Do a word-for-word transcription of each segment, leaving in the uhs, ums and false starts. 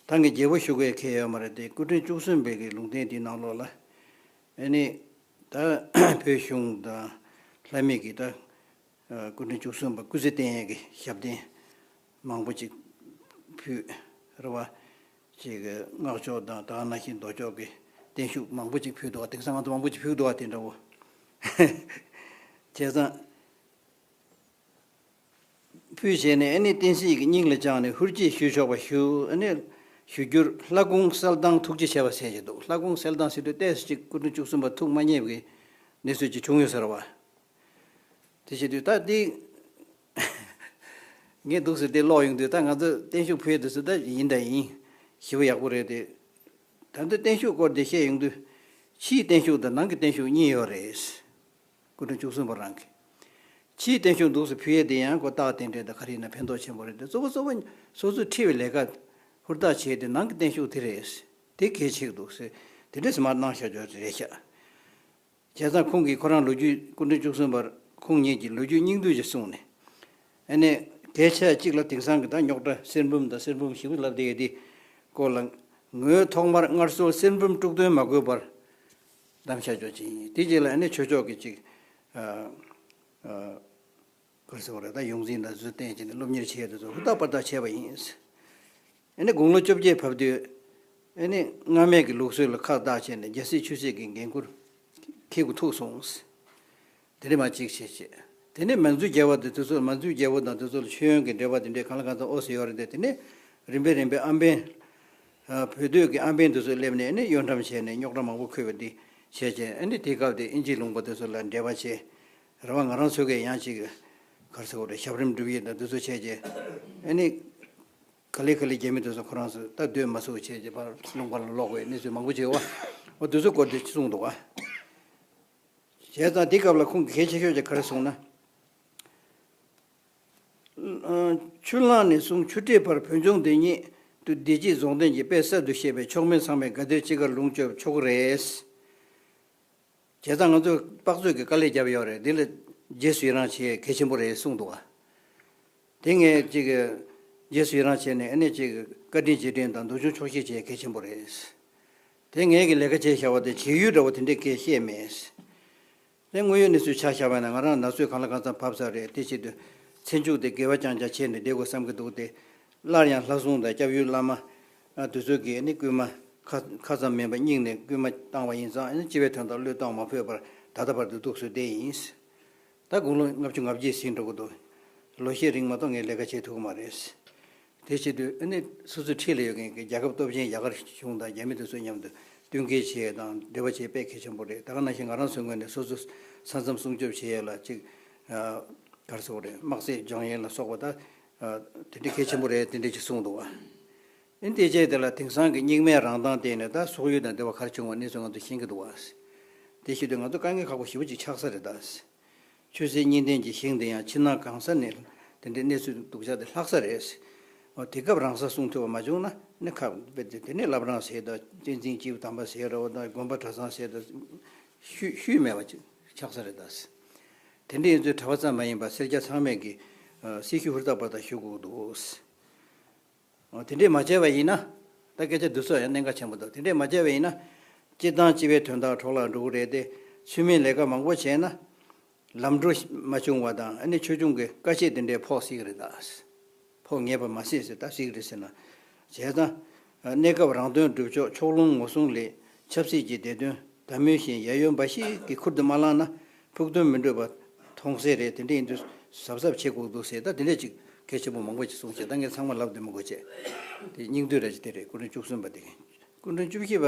ད་ངས་རྒྱས་པོ་ཞུ་དགོས་ཁེལ་ཡོད་མ་རེད་དེ། སྐུ་ཕྲེང་བཅུ་གསུམ་པའི་གི་ལུང་བསྟན་དེའི་ནང་ལོགས་ལ། ཨ་ནི་ད་བོད་གཞུང་དང་ལྷ་མི་གི་ད་སྐུ་ཕྲེང་བཅུ་གསུམ་པ་སྐུ་ཚེ་བརྟན་ཡས་ཀྱི་ཞབས་བརྟན་མང་པོ་ཅིག་ཕུལ་རེད་བ། ཅིག་སྔགས་ཕྱོགས་དང་ད་ག་ནང་བཞིན་མདོ་ཕྱོགས་ཀྱི་བརྟན་བཞུགས་མང་པོ་ཅིག་ཕུལ་འདུག་བ། དེང་སང་ང་ཚོ་མང་པོ་ཅིག་ཕུལ་འདུག་བ། དེ་འདྲ་བོ། བྱས་ཙང་། ཕུལ་བྱས་ནས་ཨ་ནི་བསྟན་སྲིད་ཀྱི་སྙིང་ལ་བཅངས་ནས་ཧུར་བསྐྱེད་ཞུ་ཆོག་པ་ཞུ། ཨ་ནི་ཞུ་རྒྱུར་ལྷ་སྐུང་གསལ་དྭངས་ཐུགས་རྗེ་ཆེ་བ་ཟེར་གྱི་འདུག་ལྷ་སྐུང་གསལ་དྭངས་ཟེར་དུས་ཏོག་ཙམ་ཅིག་སྐུ་ཕྲེང་བཅུ་གསུམ་པ་ཐུགས་མ་མཉེས་པའི་གནས་ཚུལ་ཅིག་བྱུང་ཡོད་ས་རེད་བ། དེ་བྱེད་དུས་ད་འདི་ངས་འདུག་ཟེར་ཏེ་ཀློག་ཡོང་དུས། ད་ང་ཚོ་བརྟན་བཞུགས་ཕུལ་དུས་སུ་ད་ཡིན་ད་ཡིན། ཞེ་པོ་ཡག་པོ་རེད་དེ། ད་འདི་བརྟན་བཞུགས་སྐོར་དེ་བཤད་ཡོང་དུས། ཕྱིའི་བརྟན་བཞུགས་དང་ནང་གི་བརྟན་བཞུགས་གཉིས་ཡོད་རེད། སྐུ་ཕྲེང་བཅུ་གསུམ་པ་རང་གི་ཕྱིའི་བརྟན་བཞུགས་འདུག་སེ་ཕུལ་ཡས་དེ་ཡང་ཁོ་རྟགས་རྟེན་འབྲེལ་དང་ག་རེ་ཡིན་ན་ཕན་ཐོགས་ཆེན་པོ་རེད་དེ། གཙོ་བོ་གཙོ་བོ་སོ་སོའི་ཁྲིད་པའི་ལས་ཀ་ཧུར་ཐག་བྱས་ཏེ་ནང་གི་བརྟན་བཞུགས་དེ་རེད། དེ་གལ་ཆེ་གི་འདུག་ཟེར། དེ་འདྲས་སེ་མར་གནང་བཞག་ཆོག་རེད་ཤག་བྱས་ཙང་ཁོང་གིས་ཁོ་རང་ལོ་རྒྱུས་སྐུ་ཕྲེང་བཅུ་གསུམ་པར་ཁོང་ཉིད་ཀྱི་ལོ་རྒྱུས་སྙིང་བསྡུས་ཅིག་གསུངས་ནས། ཨ་ནི་སྐད་ཆ་གཅིག་ལ་དེང་སང་གི་ད་རྙོག་དྲ་གསེར་འབུམ་དང་གསེར་འབུམ་ཞེ་པོ་ལབ་བསྡད་ཡོད་དེ་སྐོར་ལ། ངོས་ཐོག་མར་སྔར་སྲོལ་གསེར་འབུམ་དཀྲུག་འདོན་མ་དགོས་པར་གདམས་བྱ་ཆོག་ཅིག་ཡིན། དེ་རྗེས་ལ་ཨ་ནི་ཆོས་ཕྱོགས་ཀྱི་ཅིག་ཨ་ཨ་ག་རེ་ཟེར་བ་རེད། ད་ཡོངས་འཛིན་དང་བཟོ་བསྟན་བྱས་ནས་སློབ་གཉེར་བྱས་དེ་ཚོ་ཧུར་ཐག་པར་ཐག་བྱས་པ་ཡིན། ཨ་ནི་དགུང་ལོ་བཅོ་བརྒྱད་བབས་དུས། ཨ་ནི་སྔ་མའི་གི་ལུགས་སྲོལ་ལ་ཁག་བཏགས་བྱས་ནས་རྒྱལ་སྲིད་ཆོས་སྲིད་ཀྱི་འགན་ཁུར་འཁྱེར་དགོས་ཐུག་སོང་། དེ་ནས་མར་གཅིག་བྱས་བྱས། དེ་ནས་མན་ཇུ་རྒྱལ་བ་དང་དེ་ཚོ། མན་ཇུ་རྒྱལ་པོ་དང་དེ་ཚོ་ལ་མཆོད་ཡོན་གྱི་འབྲེལ་བ་དེ་འདྲའི་གང་ལ་གང་འཚམ་ཨོ་ཟེར་ཡོད་རེད་དེ། དེ་ནས་རིམ་པས་རིམ་པས་ཨམ་བན། ཨ་བོད་སྡོད་ཀྱི་ཨམ་བན་དེ་ཚོ་སླེབས་ནས་ཨ་ནི་གཡོ་འཁྲམ་བྱས་ནས་རྙོག་དྲ་མང་པོ་འཁོད་པ་འདི་བྱས་བྱས། ཨ་ནི་དེའི་སྐབས་དེ་ཨིན་ཇིའི་ལུང་པ་དེ་ཚོ་ལ་འབྲེལ་བ་བྱས། རེད་བ། ང་རང་ཚོ་གས་ཡང་ཅིག་ག་རེ་ཟེར་དགོས་རེད། ཞབས་རིམ་སྒྲུབ་ཡས་དང་དེ་ཚོ་བྱས་བྱས། ཨ་ནི་ག་ལེ་ག་ལེ་རྒྱ་མི་དེ་ཚོ་ཁོ་རང་ཚོ་ད་སྡོད་མ་ཚུགས་བྱས་བྱས་ཕར་ལུང་པ་ལ་ལོག་པའི་གནས་ཚུལ་མང་པོ་བྱས་བ། འོ་དེ་ཚོ་སྐོར་དེ་གསུངས་འདུག་བ། བྱས་ཙང་དེ་སྐབས་ལ་ཁོང་གིས་གལ་ཆེ་ཤོས་ཅིག་ག་རེ་གསུངས་ན། ཆུ་གླང་ནས་བཟུང་ཆུ་ཁྲིའི་བར་བོད་ལྗོངས་འདི་ཉིད་དུ་བདེ་སྐྱིད་རྫོགས་ལྡན་གྱི་དཔལ་གསར་དུ་བཞད་པའི་མཆོག་དམན་ཚང་མས་དགའ་བདེར་གཅིག་ཁར་ལུང་སྤྱོད་ཆོག་གི་རེད། བྱས་ཙང་ང་ཚོས་དཔག་ཚོད་ཀྱི་དཀའ་ལས་བརྒྱབ་ཡོད་རེད། འདི་ལ་རྗེས་སུ་ཡི་རང་བྱེད་གལ་ཆེན་པོ་རེད་གསུངས་འདུག་བ། དེ་ངས་ཅིག་རྗེས་སུ་ཡི་རང་བྱས་ནས་ཨ་ནི་ཅིག་བཀའ་དྲིན་རྗེས་དྲན་དང་མདོ་ཆུང་ཆོག་ཤེས་བྱེད་གལ་ཆེན་པོ་རེད། དེ་ངས་ཀྱི་ལས་ཀ་བྱས་བཞག་པ་དེ་བྱེད་ཡུལ་འདྲ་བོ་དེ་འདྲས་སྐད་བཤད་མེད། དེ་དངོས་ཡོད་གནས་ཚུལ་ཆ་བཞག་པ་ན་ང་རང་ན་ཚོད་གང་ལ་གང་འཚམ་བབས་ཚར་རེད། དེ་བྱེད་དུས་ཚེ་མཇུག་དེ་དགེ་བ་རྐྱང་རྐྱང་བྱས་ནས་བསྡད་དགོས་བསམ་གྱི་འདུག་སྟེ། སླར་ཡང་ལྷ་སྲུང་དང་སྐྱབས་ཡུལ་བླ་མ་དེ་ཚོ་གིས་ནི་སྐུལ་མ་ཁ་ཁ་ཙམ་མིན་པ་སྙིང་ནས་སྐུལ་མ་བཏང་བ་ཡིན་ཙང་། སྤྱི་བའི་དོན་དག་བློས་གཏོང་མ་ཕོད་པར་ད་ལྟ་བར་དུ་འདུག་སེ་བསྡད་ཡིན། ད་དགུང་ལོ་ལྔ་བཅུ་ང་བརྒྱད་ཟིན་འགྲོ་གི་འདུག་ལོ་ཤས་རིང་མ་གཏོགས་ངས་ལས་ཀ་བྱེད་ཐུབ་ཀྱི་མ་རེད། དེ་བྱེད་དུས་ཨ་ནི་སོ་སོའི་འཁྲིས་ལ་ཡོད་མཁན་གྱི་རྒྱལ་ཁབ་སྟོབས་ཆེན་རྒྱ་གར་གཞུང་དང་རྒྱ་མི་དེ་ཚོ་མཉམ་དུ་མཐུན་རྐྱེན་བྱེད་ཡས་དང་འབྲེལ་བ་བྱེད་ཡས་དཔེ་གལ་ཆེན་པོ་རེད། ད་ག་ནང་བཞིན་ང་རང་ཚོའི་ངོས་ནས་སོ་སོ་ས་མཚམས་སྲུང་སྐྱོབ་བྱེད་ཡས་ལ་ཅིག་ཨ་ག་རེ་ཟེར་དགོས་རེད། དམག་རྩེད་སྦྱང་ཡས་ལ་སོགས་པ་ད་ཨ་དེ་འདྲ་གལ་ཆེན་པོ་རེད། དེ་འདྲ་ཅིག་གསུངས་འདུག་བ། ཨ་ནི་དེ་རྗེས་དེ་ལ་དེང་སང་གི་རྙིང་མའི་རང་མདངས་བསྟན་ནས་ད་སོག་ཡུལ་དང་འབྲེལ་བ་ག་རེ་བྱུང་བ་གནས་ཚུལ་ང་ཚོ་ཤེས་ཀྱི་འདུག་བ། དེ་བྱེད་དུས་ང་ཚོ་དཀའ་ངལ་ཁག་པོ་ཞེ་པོ་ཅིག་ཆགས་ས་རེད་ད། ཆོས་སྲིད་གཉིས་ལྡན་གྱི་ཞིང་དེ་ཡང་ཕྱི་ནང་གང་ས་ནས་དེ་འདྲའི་གནས་ཚུལ་སྡུག་ཅག་དེ་ལྷག་ས་རེད། འོ་དེ་སྐབས་རང་ས་སྲུང་ཐུབ་པ་མ་བྱུང་ན་ནི་ཁག་པོ་རེད། དེ་ནས་བླ་བྲང་ཟེར་དང་བསྟན་འཛིན་སྐྱེས་བུ་དམ་པ་ཟེར་རོ་དང་དགོན་པ་གྲྭ་ཚང་ཟེར་དང་ཤུལ་ཤུལ་མེད་པ་ཅིག་ཆགས་ས་རེད་ད། དེ་འདྲ་ཡིན་ཚུལ་གྲྭ་པ་ཙམ་མ་ཡིན་པར་སེར་སྐྱ་ཚང་མས་ཀྱི་ཨ་སྲི་ཞུ་ཧུར་ཐག་པར་ཐག་ཞུ་དགོས་འདུག་འོ་དེ་འདྲས་མ་བྱས་པ་ཡིན་ན། ད་སྐད་ཆ་འདི་ཚོ་ཡང་གནད་འགག་ཆེན་པོ་འདུག་དེ་འདྲས་མ་བྱས་པ་ཡིན་ན། སྤྱིར་བཏང་སྤྱི་པའི་དོན་དག་འཕྲོ་བརླག་འགྲོ་གི་རེད་དེ། ཚུལ་མིན་ལས་ཀ་མང་པོ་བྱས་ན། ལམ་འགྲོ་མ་བྱུང་བ་དང་ཨ་ནི་ཆོས་སྐྱོང་གི་བཀའ་ཆད་དེ་འདྲས་ཕོག་སྲིད་ཀྱི་རེད་ད། ཕོག་ངེས་པ་མ་ཟད་ཟེར། ད་སྲིད་ཀྱི་རེད་ཟེར་ན། བྱས་ཙང་། གནས་སྐབས་རང་དོན་སྒྲུབ་ཕྱོགས་ཕྱོགས་ལྷུང་ངོ་སྲུང་ལས་ཆབ་སྲིད་ཀྱི་བདེ་དོན། ད་མུས་བཞིན་ཡ་ཡོན་འབའ་ཞིག་གི་ཁུར་དུ་མ་བླངས་ན་ཕུགས་འདུན་མི་འགྲུབ་པ་མཐོང་གསལ་རེད། དེ་འདྲ་ཡིན་དུས་གཟབ་གཟབ་བྱེད་དགོས་འདུག་ཟེར། ད་དེ་འདྲ་ཅིག་གལ་ཆེན་པོ་མང་པོ་ཅིག་གསུངས་བྱས། ད་ངས་ཚང་མ་ལབ་བསྡད་མི་དགོས་བྱས། དེ་སྙིང་བསྡུས་ར་ཅིག་དེ་རེད། སྐུ་ཕྲེང་བཅུ་གསུམ་པ་དེ་གིས། སྐུ་ཕྲེང་བཅུ་བཞི་པ་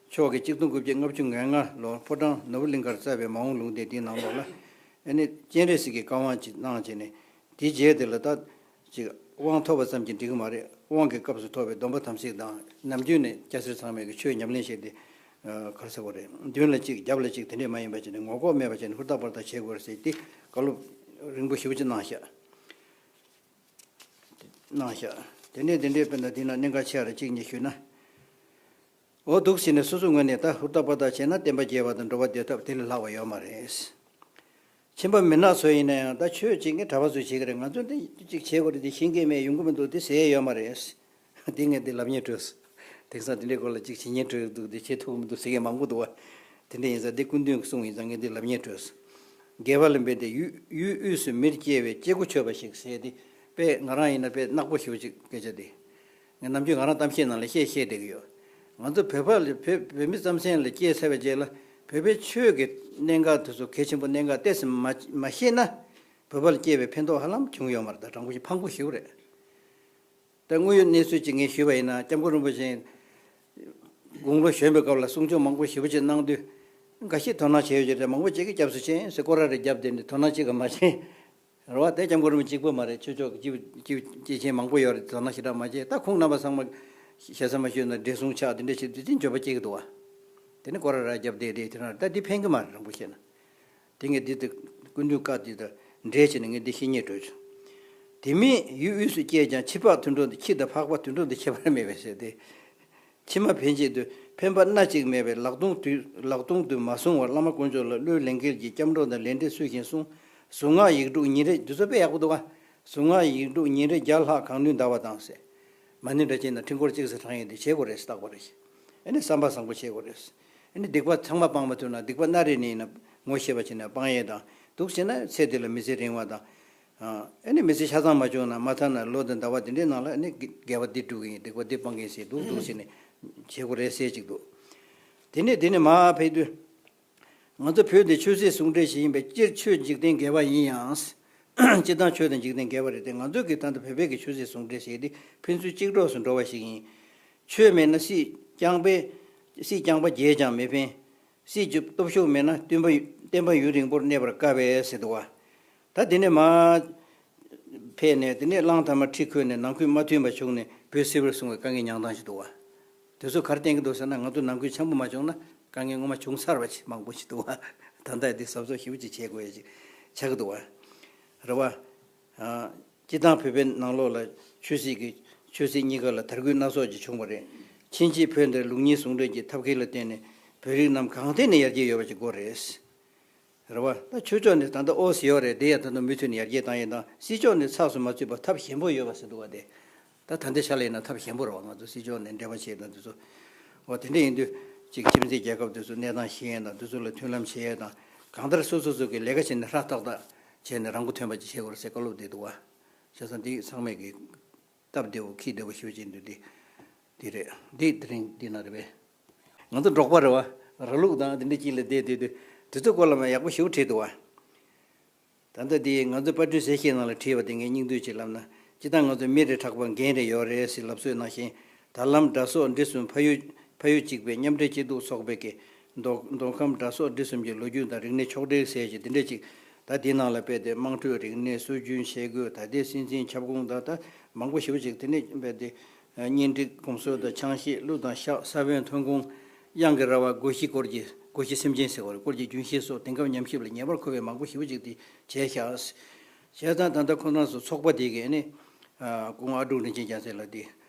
མཆོག་གིས་གཅིག་སྟོང་དགུ་བརྒྱ་ལྔ་བཅུ་ང་ལྔ་ལོར་ཕོ་བྲང་ནོར་བུ་གླིང་ཁར་བསྩལ་བའི་མ་འོངས་ལུང་བསྟན་དེའི་ནང་ལོགས་ལ། ཨ་ནི་སྤྱན་རས་གཟིགས་ཀྱི་བཀའ་དབང་ཅིག་གནང་བྱས་ནས། དེའི་རྗེས་དེ་ལ་ད་ཅིག་དབང་ཐོབ་པ་ཙམ་གྱིས་འགྲིག་གི་མ་རེད། དབང་གི་སྐབས་སུ་ཐོབ་པའི་སྡོམ་པ་དམ་ཚིག་དང་། ནམ་རྒྱུན་ནས་སྐྱ་སེར་ཚང་མས་ཀྱི་ཆོས་ཉམས་ལེན་བྱས་ཏེ། ཨ་ག་རེ་ཟེར་དགོས་རེད། མདུན་ལ་གཅིག་རྒྱབ་ལ་གཅིག་དེ་འདྲས་མ་ཡིན་པ་བྱས་ནས་ངོ་ལྐོག་མེད་པ་བྱས་ནས་ཧུར་ཐག་པར་ཐག་བྱེད་དགོས་རེད་ཟེར་ཏེ་བཀའ་སློབ་རིང་པོ་ཞེ་པོ་ཅིག་གནང་ཤག་གནང་ཤག་དེ་ནས་དེ་འདྲས་དཔེར་ན་དེ་ན་གནད་འགག་ཆེ་བ་རེ་གཅིག་གཉིས་ཞུས་ན། འོ་འདུག་ཟེར་ནས་སོ་སོའི་ངོས་ནས་ད་ཧུར་ཐག་པར་ཐག་བྱས་ན་བསྟན་པ་རྒྱས་པ་དང་འགྲོ་བ་བདེ་ཐབས་དེ་ལས་ལྷག་པ་ཡོད་མ་རེད། ཁྱིམ་པ་མི་ནག་ཚོ་ཡིན་ན་ཡང་ད་ཆོས་བྱེད་མཁན་གྲྭ་པ་ཚོས་བྱེད་ཀྱི་རེད། ང་ཚོས་འདི་གཅིག་བྱེད་དགོས་རེད། འདི་ཤེས་མཁན་མེད་ཡོང་གི་མི་འདུག་དེ་ཟེར་ཡས་ཡོད་མ་རེད། དེ་ངས་འདི་ལབ་སྙིང་བྲོས། དེང་སང་དེ་འདྲའི་སྐོར་ལ་ཅིག་བྱེད་སྙིང་བྲོས་འདུག་དེ་བྱེད་ཐུབ་མི་འདུག་ཟེར་མཁན་མང་པོ་འདུག་བ། དེ་འདྲ་ཡིན་ཙང་འདི་སྐུ་མདུན་གྱི་གསུང་ཡིན་ཙང་ངས་འདི་ལབ་སྙིང་བྲོས། རྒྱལ་བ་གླིང་པས་འདི་ཡུལ་ཡུལ་དབུས་སུ་མིར་སྐྱེ་བའི་སྐྱེ་དགུ་མཆོད་པ་ཞིག་ཟེར་ཏེ། དཔེ་ང་རང་ཡིན་ན་དཔེ་ནག་པོ་ཞེ་པོ་ཅིག་སྐད་ཆ་འདི། ངས་ནམ་རྒྱུན་ང་རང་གཏམ་བཤད་ནང་ལ་བཤད་བཤད་བསྡད་ཀྱི་ཡོད། ང་ཚོ་བོད་པ་ལ་བོད་བོད་མི་རྩམ་ཟན་ལ་སྐྱེས་ཚར་བའི་རྗེས་ལ་བོད་པའི་ཆོས་ཀྱི་གནད་འགག་དེ་ཚོ་གལ་ཆེན་པོ་གནད་འགག་ཏོག་ཙམ་མ་མ་ཤེས་ན། བོད་པ་ལ་སྐྱེས་པའི་ཕན་ཐོགས་ཧ་ལམ་བྱུང་ཡོད་མ་རེད། ད་དྲང་པོ་ཞིག་ཕངས་པོ་ཞེ་པོ་རེད། ད་དངོས་ཡོད་གནས་ཚུལ་ཅིག་ངས་ཞུས་པ་ཡིན་ན། སྐྱབས་མགོན་རིན་པོ་ཆེ་དགུང་ལོ་གཞོན་པའི་སྐབས་ལ་གསུང་ཆོས་མང་པོ་ཞེ་པོ་ཅིག་གནང་དུས། འགའ་ཤས་དོ་སྣང་བྱས་ཡོད་ཀྱི་རེད། མང་པོ་ཅིག་གིས་སྐྱབས་སུ་མཆི་ཟེར་སྐོར་ར་རེ་བརྒྱབ་བསྡད་ནས་དོ་སྣང་ཅིག་ག་མ་བྱས། རེད་བ། དེ་སྐྱབས་མགོན་རིན་པོ་ཆེ་གཅིག་པོ་མ་རེད། ཆོས་ཕྱོགས་ཀྱི་སྐྱེས་སྐྱེས་ཆེན་མང་པོ་ཡོད་རེད། དོ་སྣང་ཞེ་དྲག་མ་བྱས། ད་ཁོང་རྣམ་པ་ཚང་མ་ཞེ་ས་མ་ཞུས་ན་བགྲེས་སོང་ཆགས། དེ་འདྲ་བྱེད་དུས་དེ་འགྱོད་པ་སྐྱེ་གི་འདུག་བ། དེ་ནི་སྐོར་ར་ར་བརྒྱབ་བསྡད་དེ། དེ་རང་ད་འདི་ཕན་གི་མ་རེད། དྲང་པོ་བཤད་ན། དེ་ངས་འདི་ལྟ་སྐུ་མདུན་བཀའ་འདི་དང་འབྲེལ་བྱས་ནས་ངས་འདི་བཤད་སྙིང་བྲོས་བྱུང་། དེ་མིན་ཡུལ་དབུས་སུ་སྐྱེས་ཀྱང་ཕྱི་ཕག་དུད་འགྲོ་འདི། ཕྱི་དང་ཕག་པ་དུད་འགྲོ་འདི་ཁྱད་པར་མེད་པས་ཟེར་ཏེ། ཕྱི་མ་ཕན་ཆད་དུ་ཕན་པ་སྣ་གཅིག་མེད་པས་ལག་སྟོང་དུ་ལག་སྟོང་དུ་མ་བཟུང་བར། བླ་མ་དཀོན་མཆོག་ལ་བློས་ལེན་གལ་གྱི་སྐྱབས་འགྲོ་དང་ལས་འབྲས་སུ་ཞིག་གསུངས། གཟུངས་སྔགས་ཡིག་དྲུག་ཉིན་རེ། འདི་ཚོ་དཔེ་ཡག་པོ་འདུག་ག་གཟུངས་སྔགས་ཡིག་དྲུག་ཉིན་རེ་བརྒྱ་ལྷག་གང་ནུས་བཟླ་བ་དང་ཟེར། མ་ཎི་འདྲ་བྱས་ན་ཕྲེང་སྐོར་གཅིག་ཙམ་བགྲང་ཡས་དེ་བྱེད་དགོས་རེད། བརྟག་པ་རེད། ཨ་ནི་བསམ་པ་བཟང་པོ་བྱེད་དགོས་རེད། ཨ་ནི་སྡིག་པ་ཚང་མ་སྤང་མ་ཐུབ་ན། སྡིག་པ་སྣ་རེ་ནས་ཡིན་ན་ངོ་ཤེས་པ་བྱས་ནས་སྤང་ཡས་དང་། འདུག་བྱས་ན་ཚེ་འདི་ལ་མི་ཚེ་རིང་བ་དང་། ཨ་ནི་མི་ཚེ་ཆ་ཚང་མ་བྱུང་ན་མ་མཐའ་ན་ལོ་དང་ཟླ་བ་དེ་འདྲའི་ནང་ལ་ཨ་ནི་དགེ་བ་འདི་སྒྲུབ་ཀྱི་ཡིན། སྡིག་པ་འདི་སྤང་གི་ཡིན་ཟེར་འདུག་འདུག་བྱས་ནས་བྱེད་དགོས་རེད་ཟེར་ཅིག་འདུག་དེ་ནས་དེ་ནས་མར་ཕེབས་དུས། ང་ཚོ་བོད་འདི་ཆོས་སྲིད་ཟུང་འབྲེལ་ཞིག་ཡིན་པས། སྤྱིར་ཆོས་འཇིག་རྟེན་དགེ་བ་ཡིན་ཡང་། སྤྱིར་བཏང་ཆོས་དང་འཇིག་རྟེན་དགེ་བ་རེད་དེ། ང་ཚོ་གི་ད་ལྟ་བོད་པའི་གི་ཆོས་སྲིད་ཟུང་འབྲེལ་ཞེས་འདི་ཕན་ཚུན་གཅིག་གྲོགས་སུ་འགྲོ་བ་ཞིག་ཡིན། ཆོས་མེད་ན་སྲིད་རྐྱང་པས། སྲིད་རྐྱང་པ་རྒྱས་ཀྱང་མི་ཕན། སྲིད་ཀྱི་སྟོབས་ཤུགས་མེད་ན་བསྟན་པ་བསྟན་པ་ཡུན་རིང་པོར་གནས་པར་དཀའ་བས་ཟེར་འདུག་བ། ད་དེ་ནས་མར་ཕེབས་ནས། དེ་ནས་གླང་དར་མ་ཁྲི་འཁོད་ནས་ནང་ཁུལ་མ་མཐུན་པ་བྱུང་ནས་བོད་བསིལ་བར་བཟུང་བའི་དཀའ་ངལ་མྱངས་སྟངས་ཤིག་འདུག་བ། དེ་ཚོ་ག་རེ་བསྟན་གྱི་འདུག་ཟེར་ན། ང་ཚོ་ནང་ཁུལ་འཆམ་པོ་མ་བྱུང་ན་དཀའ་ངལ་སྔོན་མ་བྱུང་ཚར་བ་ཅིག་མང་པོ་ཞིག་འདུག་བ། ད་ལྟ་འདི་གཟབ་གཟབ་ཞེ་པོ་ཅིག་བྱེད་དགོས་ཡ་ཅིག་ཆགས་ཀྱི་འདུག་བ། རེད་བ། ཨ། སྤྱིར་བཏང་བོད་པའི་ནང་ལོགས་ལ་ཆོས་སྲིད་ཀྱི་ཆོས་སྲིད་གཉིས་ཀ་ལ་དར་རྒུད་སྣ་ཚོགས་ཅིག་བྱུང་བ་རེད། ཕྱིན་ཆད་བོད་འདིར་ལུགས་གཉིས་ཟུང་འབྲེལ་གྱི་ཐབས་མཁས་ལ་བརྟེན་ནས་བོད་རིགས་རྣམས་གང་ཐད་ནས་ཡར་རྒྱས་ཡོད་པ་ཅིག་དགོས་རེད། རེད་བ། ད་ཆོས་ཕྱོགས་ནས་ད་ལྟ་ཨོ་ཟེར་ཡོད་རེད། དེ་ཡང་ད་ལྟ་མུ་མཐུད་ནས་ཡར་རྒྱས་བཏང་ཡས་དང་། སྲིད་ཕྱོགས་ནས་ཚགས་སུ་མ་ཚུད་པར་ཐབས་ཞན་པོ་ཡོད་པ་ཟེར་འདུག་བ། དེ་ད་ད་ལྟའི་ཆ་ལ་ཡིན་ན་ཐབས་ཞན་པོ་རེད་བ། ང་ཚོ་སྲིད་ཕྱོགས་ནས་འབྲེལ་བ་བྱེད་དང་དེ་ཚོ། འོ་དེ་འདྲ་ཡིན་དུས་ཅིག་ཁྱིམ་མཚེས་རྒྱལ་ཁབ་དེ་ཚོ་གནས་སྟངས་ཤེས་ཡས་དང་། དེ་ཚོ་ལ་མཐུན་ལམ་བྱེད་ཡས་དང་། གང་ལྟར་སོ་སོ་སོ་གི་ལས་ཀ་བྱས་ནས་ཧྲ་ཏག་ཏག་བྱས་ནས་རང་མགོ་ཐོན་པ་ཅིག་བྱེད་དགོས་རེད་ཟེར་བཀའ་སློབ་བསྡུས་འདུག་བ། བྱས་ཙང་འདི་ཚང་མས་ཀྱི་སྟབས་བདེ་བོ་ཁྱི་བདེ་བོ་ཞུ་བྱེད་འདུག་འདི་འདི་རེད། འདི་དེ་རིང་འདི་ན་རེད་པས། ང་ཚོ་འབྲོག་པ་རེད་བ། ར་ལུག་དང་དེ་འདྲ་ཅིག་ལ་བསྡད་དུས་དུས་དེ་ཚོ་སྐོར་ལ་མ་ཡག་པོ་ཞེ་པོ་བྲིས་འདུག་བ། ད་ལྟ་འདི་ང་ཚོ་པར་སྐྲུན་གསལ་བཤད་ནང་ལ་བྲིས་པ་དེ་ངས་སྙིང་བསྡུས་ཅིག་ལབ་ན། སྤྱིར་བཏང་ང་ཚོ་མི་རེ་གྲགས་པ་འགན་རེ་ཡོད་རེད་ཟེར་ལབ་སྲོལ་ནང་བཞིན། ད་ལམ་དགྲ་སོག་འབྲི་གསུམ་ཕ་ཡུལ་ཕ་ཡུལ་གཅིག་པའི་མཉམ་འབྲེལ་སྐྱིད་སྡུག་ཚོགས་པའི་གི་མདོ་མདོ་ཁམས་དགྲ་སོག་འབྲི་གསུམ་གྱི་ལོ་རྒྱུས་དང་རིག་གནས་ཕྱོགས་སྒྲིག་ཟེར་གྱི་དེ་འདྲ་ཅིག་ད་དེའི་ནང་ལ་དཔེ་དེ་དམངས་ཁྲོད་རིག་གནས། སྲོལ་རྒྱུན་བྱེད་སྒོ། ད་ལྟའི་སྲིད་འཛིན་ཁྱབ་ཁོངས་དང་། ད་མང་པོ་ཞེ་པོ་ཅིག་དེ་ནས་དཔེ་དེ་གཉེན་སྒྲིག་གོམས་སྲོལ་དང་། ཆང་གཞས། གླུ་དང་ཤག་ས་བོན་ཐོན་ཁུངས། གཡང་གི་ར་བ། སྒོ་བཞི་སྐོར་གྱི་སྒོ་བཞི་སེམས་ཅན་ཟེར་བ་རེད། སྐོར་གྱི་རྒྱུན་ཤེས་སོགས་དེང་སྐབས་ཉམས་ཞིབ་ལ་ཉེ་བར་མཁོ་བའི་མང་པོ་ཞེ་པོ་ཅིག་དེ་བྱས་ཤག་བྱས་ཙང་ད་ལྟ་ཁོ་རང་ཚོ་ཚོགས་པ་དེ་གི་ནི་སྐུ་ངོ་ཨ་ཀྲུག་རིན་ཆེན་རྒྱལ་མཚན་ལགས་དེ་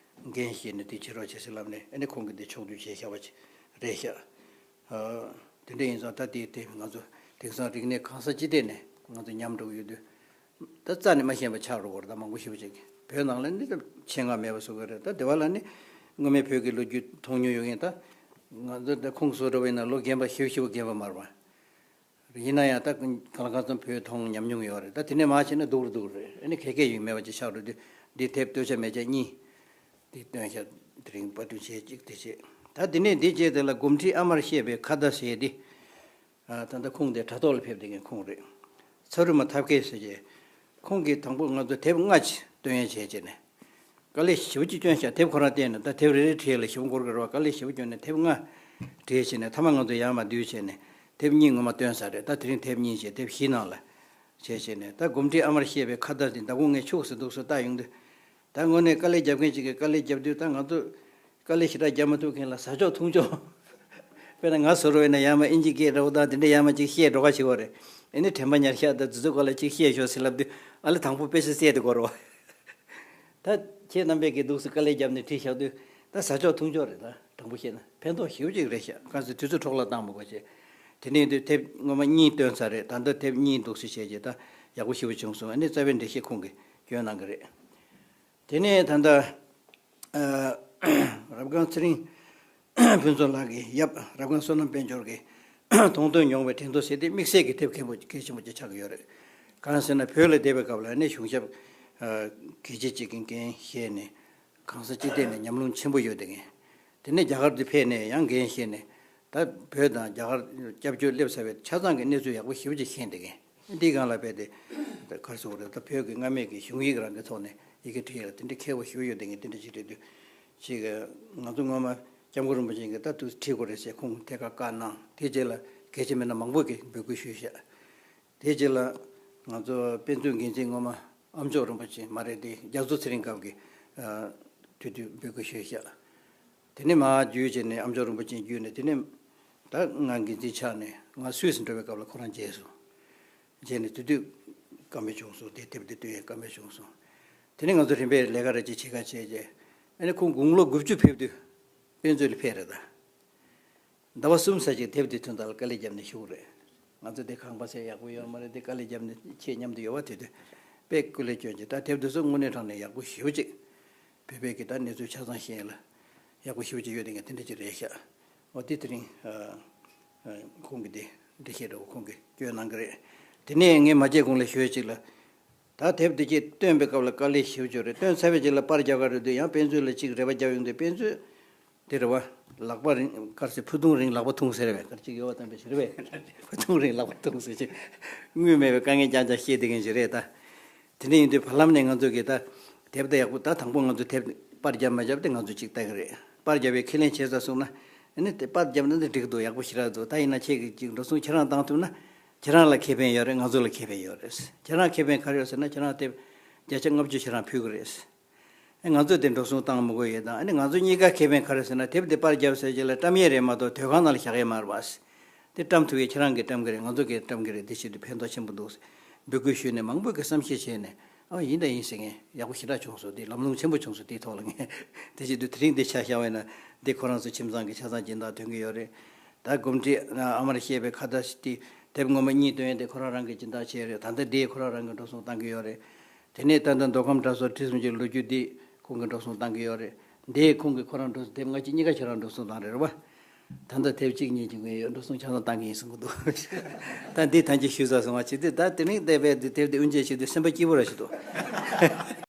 འགན་བཞེས་ནས་དེ་བྱེད་རོགས་བྱེད་ཟེར་ལབ་ནས། ཨ་ནི་ཁོང་གིས་དེ་ཕྱོགས་བསྡུས་བྱས་བཞག་པ་ཅིག་རེད་ཤག་དེ་འདྲ་ཡིན་ཙང་ད་དེ་དེ་ང་ཚོ་དེང་སང་རིག་གནས་གང་ས་ཅི་ཐད་ནས་ང་ཚོ་མཉམ་འགྲོ་གི་ཡོད་དུས། ད་རྩ་ནས་མ་ཤེས་པ་ཆགས་འགྲོ་གི་རེད། ད་མང་པོ་ཞེ་པོ་ཅིག་བོད་ནང་ལ་ནི་ད་ཆེད་མངགས་མེད་པ་བཟོ་གི་རེད། ད་དེ་བ་ལ་ནི་སྔོན་མའི་བོད་ཀྱི་ལོ་རྒྱུས་མཐོང་མྱོང་ཡོད་མཁན། ད་ང་ཚོ་ད་ཁུངས་བཟོ་འགྲོ་བ་ཡིན་ན་ལོ་རྒན་པ་ཞེ་པོ་ཞེ་པོ་རྒན་པ་མ་རེད་པ། ཡིན་ན་ཡང་ད་གང་ལ་གང་འཚམ་བོད་མཐོང་ཉམས་མྱོང་ཡོད་རེད། ད་དེ་ནས་མར་བྱས་ན་སྡུག་རུ་སྡུག་རུ་རེད། ཨ་ནི་ག་གེ་ཡིན་མེད་པ་ཅིག་ཆགས་འགྲོ་དུས། འདི་དེབ་སྟོད་ཆ་མལ་ཆ་གཉིས་འདི་བཏོན་ཤག་དེ་རིང་པར་སྐྲུན་བྱས་ཅིག་དེ་བྱས། ད་དེ་ནས་འདི་བྱས་དེ་ལ་དགོང་ཁྲིད་ཨ་མར་བཤད་པའི་ཁ་བརྡ་ཟེར་འདི། ཨ། ད་ལྟ་ཁུངས་དེ་དྲ་ཐོག་ལ་ཕེབས་བསྡད་མཁན་ཁུངས་རེད། ཚ་རུ་མ་ཐབས་མཁས་ཟེར་གྱི། ཁོང་གིས་དང་པོ་ང་ཚོ་དེབ་ལྔ་ཅིག་བཏོན་ཡ་བྱས་བྱས་ནས། དཀའ་ལས་ཞེ་པོ་ཅིག་བསྐྱོན་ཤག་དེབ་ཁོ་རང་བལྟས་ན་ད་དེབ་རེ་རེ་བྲིས་ཡ་ལ་ཞེ་པོ་འགོར་གི་རེད་བ། དཀའ་ལས་ཞེ་པོ་བསྐྱོན་ནས་དེབ་ལྔ་བྲིས་བྱས་ནས། མཐའ་མ་ང་ཚོ་ཡར་མར་བསྡུས་བྱས་ནས་དེབ་གཉིས་ངོ་མ་བཏོན་ཚར་རེད། ད་དེ་རིང་དེབ་གཉིས་བྱས། དེབ་བཞི་ནང་ལ་བྱས་བྱས་ནས། ད་དགོང་ཁྲིད་ཨ་མར་བཤད་པའི་ཁ་བརྡ་འདི་མདང་དགོང་ངས་ཕྱུགས་ཟེར་འདུག་སེ་བལྟ་ཡོང་དུས། ད་དངོས་གནས་དཀའ་ལས་རྒྱབ་མཁན་ཅིག་གིས་དཀའ་ལས་རྒྱབ་དུས། ད་ང་ཚོ་དཀའ་ལས་ཞེ་དྲག་རྒྱབ་མ་ཐུབ་མཁན་ལ་ཟ་ཆོག་འཐུང་ཆོག་དཔེར་ན་ང་བཟོ་འདྲ་ཡིན་ན་ཡར་མར་ཨིན་ཇི་སྐད་འདྲ་བོ་དང་དེ་འདྲ་ཡར་མར་ཅིག་བཤད་འགྲོ་ག་བྱེད་དགོས་རེད། ཨེ་ནི་དྲན་པ་ཉར་ཤག་དང་དེ་ཚོའི་སྐོར་ལ་ཅིག་བཤད་ཤོག་ཟེར་ལབ་དུས། ཨ་ལེ་དང་པོ་དཔེ་ཆ་བཙལ་དེ་དགོས་རེད་བ། ད་ཁྱེད་རྣམ་པས་ཀྱི་འདུག་སེ་དཀའ་ལས་རྒྱབ་ནས་བྲིས་བཞག་དུས། ད་ཟ་ཆོག་འཐུང་ཆོག་རེད། ད་དྲང་པོ་བཤད་ན་ཕན་ཐོགས་ཞེ་པོ་ཅིག་རེད་ཤག་གང་ཟེར་དུས་ཚོད་འཕྲོ་བརླག་བཏང་མི་དགོས་བྱས། དེ་ནས་དུས་དེབ་སྔོན་མ་གཉིས་བཏོན་ཚར་རེད། ད་ལྟ་དེབ་གཉིས་འདུག་སེ་བྱས་རྗེས་ད་ཡག་པོ་ཞེ་པོ་བྱུང་སོང་། ཨ་ནི་རྩ་བའི་འགྲེལ་བཤད་ཁོང་གིས་སྐྱོན་གནང་གི་རེད། དེ་ནས་ད་ལྟ་ ཨ། རབ་སྒང་ཚེ་རིང་ཕུན་ཚོགས་ལགས་ཀྱི་ཡབ་རབ་སྒང་བསོད་ནམས་དཔལ་འབྱོར་གྱིས་མཐོང་ཐོས་མྱོང་བའི་དྲན་ཐོ་ཟེར་དེ་དམིགས་བསལ་གྱི་དེབ་མཁན་པོ་གལ་ཆེན་པོ་ཅིག་ཆགས་ཀྱི་ཡོད་རེད། གང་ཟེར་ན་བོད་ལ་བསྡད་པའི་སྐབས་ལ་ནི་གཞུང་ཞབས་ཨ་གལ་ཆེ་གཅིག་གི་འགན་བཞེས་ནས་གང་ས་ཅི་ཐད་ནས་ཉམས་མྱོང་ཆེན་པོ་ཡོད་བསྡད་མཁན། དེ་ནས་རྒྱ་གར་དུ་ཕེབས་ནས་ཡང་འགན་བཞེས་ནས་ད་བོད་དང་རྒྱ་གར་སྐྱབས་བཅོལ་སླེབས་ཚར་བའི་ཆ་ཚང་གི་གནས་ཚུལ་ཡག་པོ་ཞེ་པོ་ཅིག་ཤེས་བསྡད་མཁན། འདིའི་སྒང་ལ་རྦད་དེ་ག་རེ་ཟེར་དགོས་རེད། ད་བོད་ཀྱི་སྔ་མའི་གི་གཞུང་ཡིག་རང་གི་ཐོག་ནས་ཡི་གེ་བྲིས་ཡག་དེ་འདྲ་མཁས་པོ་ཞེ་པོ་ཡོད་བསྡད་མཁན་དེ་འདྲ་ཅིག་རེད་དུས། ཅིག་ང་ཚོ་སྔོན་མ་སྐྱབས་མགོན་རིན་པོ་ཆེ་གིས་ད་དུ་ཁྲིད་དགོས་རེད་ཟེར་ཁོང་ཐད་ཀར་བཀའ་གནང་། དེ་རྗེས་ལ་གལ་ཆེ་མིན་སྣ་མང་པོ་གིས་འབོད་སྐུལ་ཞུས་ཤག་དེ་རྗེས་ལ་ང་ཚོ་དཔེ་མཛོད་འགན་འཛིན་སྔོན་མ་ཨ་མཆོག་རིན་པོ་ཆེ་མ་རེད་དེ་རྒྱ་མཚོ་ཚེ་རིང་སྐབས་ཀྱི་ཨ་དུས་དུས་འབོད་སྐུལ་ཞུས་ཤག་དེ་ནས་མར་བརྒྱུད་བྱས་ནས་ཨ་མཆོག་རིན་པོ་ཆེ་བརྒྱུད་ནས་དེ་ནས་ད་ང་འགན་འཛིན་ཆགས་ནས་ང་སུད་སི་འགྲོ་བའི་སྐབས་ལ་ཁོ་རང་མཇལ་སོང་། མཇལ་ནས་དེ་དུས་བཀའ་མོལ་བྱུང་སོང་། དེ་དེབ་དེ་བཏོན་ཡས་བཀའ་མོལ་བྱུང་སོང་། དེ་ནས་ང་ཚོ་རིམ་པས་ལས་ཀ་ར་ཅིག་བྱེད་ཁ་བྱས་རྗེས་ཨ་ནི་ཁོང་དགུང་ལོ་དགུ་བཅུ་ཕེབས་དུས་དཔེ་མཛོད་ལ་ཕེབས་རེད་ད། ཟླ་བ་གསུམ་ཙམ་ཅིག་དེབ་དེ་ཐོན་ཐོག་ལ་དཀའ་ལས་བརྒྱབ་ནས་བཞུགས་རེད། ང་ཚོ་དེ་ཁང་པ་ཟེར་ཡག་པོ་ཡོད་མ་རེད་དེ་དཀའ་ལས་བརྒྱབ་ནས་ཁྱེད་མཉམ་དུ་ཡོད་པ་དེ་དུས་དཔེ་སྐུ་ལས་བསྐྱོན་ཅིག་ད་དེབ་དེ་ཚོ་དངོས་གནས་དྲང་གནས་ཡག་པོ་ཞེ་པོ་ཅིག་བོད་པའི་གི་ད་གནས་ཚུལ་ཆ་ཚང་ཤེས་ཡ་ལ་ཡག་པོ་ཞེ་པོ་ཅིག་ཡོད་དེ་ངས་དེ་འདྲ་ཅིག་རེད་ཤག་འོ་དེ་དེ་རིང་ཨ་ཨ་ཁོང་གིས་དེ་འགྲེལ་བཤད་འདྲ་བོ་ཁོང་གིས་བསྐྱོན་གནང་གི་རེད། དེ་ནས་ངས་མ་བརྗེད་གོང་ལ་ཞུ་ཡ་ཅིག་ལ། ད་དེབ་དེ་ཅིག་བཏོན་པའི་སྐབས་ལ་དཀའ་ལས་ཞེ་པོ་ཅིག་རེད། བཏོན་ཚར་བའི་རྗེས་ལ་པར་རྒྱག་ག་རེད་དུས་ཡང་དཔེ་མཛོད་ལ་ཅིག་རེ་བ་རྒྱག་ཡོང་དུས་དཔེ་མཛོད་དེ་རེད་བ། ལག་པ་རིང་ག་རེ་ཟེར། ཕུ་ཐུང་རིང་ལག་པ་ཐུང་ཟེར་བས། ག་རེ་ཅིག་ཡོད་བ་དམ་པའི་ཞིག་རེད་པས། ཕུ་ཐུང་རིང་ལག་པ་ཐུང་ཟེར་ཅིག་དངུལ་མེད་པའི་དཀའ་ངལ་རྐྱང་རྐྱང་བཤད་བསྡད་མཁན་ཞིག་རེད་ད། དེ་འདྲ་ཡིན་དུས་བར་ལམ་ནས་ང་ཚོ་གིས་ད་དེབ་ད་ཡག་པོ། ད་དང་པོ་ང་ཚོ་དེབ་པར་རྒྱབ་མ་རྒྱབ་དེ་ང་ཚོ་གཅིག་ལྟ་གི་རེད། པར་རྒྱབ་པའི་ཁས་ལེན་བྱས་ཚར་སོང་ན་ཨ་ནི་དེ་པར་རྒྱབ་ན་ནི་འགྲིག་གི་འདུག་ཡག་པོ་ཞེ་དྲག་འདུག་ད་ཡིན་ན་ཁྱེད་ཀྱིས་གཅིག་འགྲོ་སོང་ཁྱེད་རང་བཏང་ཐུབ་ན་ཁྱེད་རང་ལ་ཁེ་ཕན་ཡོད་རེད། ང་ཚོ་ལ་ཁེ་ཕན་ཡོད་རེད། ཁྱེད་རང་ཁེ་ཕན་ག་རེ་ཡོད་ཟེར་ན་ཁྱེད་རང་དེབ་བརྒྱ་ཆ་ལྔ་བཅུ་ཁྱེད་རང་ཕུལ་གི་རེད། ཨེ་ང་ཚོས་དེ་འགྲོ་སོང་བཏང་མི་དགོས་ཡས་དང་། ཨ་ནི་ང་ཚོ་གཉིས་ཀ་ཁེ་ཕན་ག་རེ་ཟེར་ན་དེབ་དེ་པར་རྒྱབ་ཟེར་རྗེས་ལ་བཀྲམ་ཡས་རེད་མ་གཏོགས་དོས་ཁང་ནང་ལ་བཞག་ཡས་མ་རེད་པ། དེ་བཀྲམ་ཐུབ་ཡས་ཁྱེད་རང་གིས་བཀྲམ་གི་རེད། ང་ཚོ་གིས་བཀྲམ་གི་རེད། དེ་བྱེད་དུས་ཕན་ཐོགས་ཆེན་པོ་འདུག་འབོད་སྐུལ་ཞུས་ནས་མང་པོ་གིས་བསམ་ཤེས་བྱས་ནས་ཨ་ཡིན་ད་ཡིན་ཟེར་མཁན་ཡག་པོ་ཞེ་དྲག་བྱུང་སོང་། དེ་ལམ་ལྷོང་ཆེན་པོ་བྱུང་སོང་། དེའི་ཐོག་ལ་ངས་དེ་བྱེད་དུས་དེ་རིང་འདི་ཆ་བཞག་པ་ཡིན་ན་འདི་ཁོ་རང་ཚོ་ཁྱིམ་ཚང་གི་ཆ་ཚང་སྦྱིན་བདག་ཐོན་གི་ཡོད་རེད། ད་དགོང་དྲོ་ཨ་མར་བཤད་པའི་ཁ་བརྡ་ཞིག་དེ་དེབ་སྔོན་མ་གཉིས་བཏོན་ཡས་དེ་ཁོ་རང་རང་གིས་སྦྱིན་བདག་བྱས་རེད། ད་ལྟ་འདི་ཁོ་རང་རང་གིས་འགྲོ་སོང་བཏང་གི་ཡོད་རེད། དེ་ནས་ད་ལྟ་མདོ་ཁམས་གྲྭ་ཚང་ཁྲི་སུམ་ཅུ་ལོ་རྒྱུས་འདི་ཁོང་གིས་འགྲོ་སོང་བཏང་གི་ཡོད་རེད། འདི་ཁོང་གིས་ཁོ་རང་འགྲོ་སོང་། དེབ་ང་གཅིག་གཉིས་ཀ་ཁྱེད་རང་འགྲོ་སོང་བཏང་རེད་རེད་པ། ད་ལྟ་དེབ་གཅིག་གཉིས་ཀྱི་ངས་ཡོད། འགྲོ་སོང་ཆ་ཚང་བཏང་གི་ཡིན་གསུང་གི་འདུག་ད་འདི་ཐམས་ཅད་ཞུས་ཚར་སོང་བ་བྱས་ཏེ་ད་དེ་རིང་བལྟས་པའི་འདི་དེབ་འདི་དབུ་འབྱེད་བྱེད་དུས་སེམས་པ་སྐྱིད་པོ་ར་ཞིག་འདུག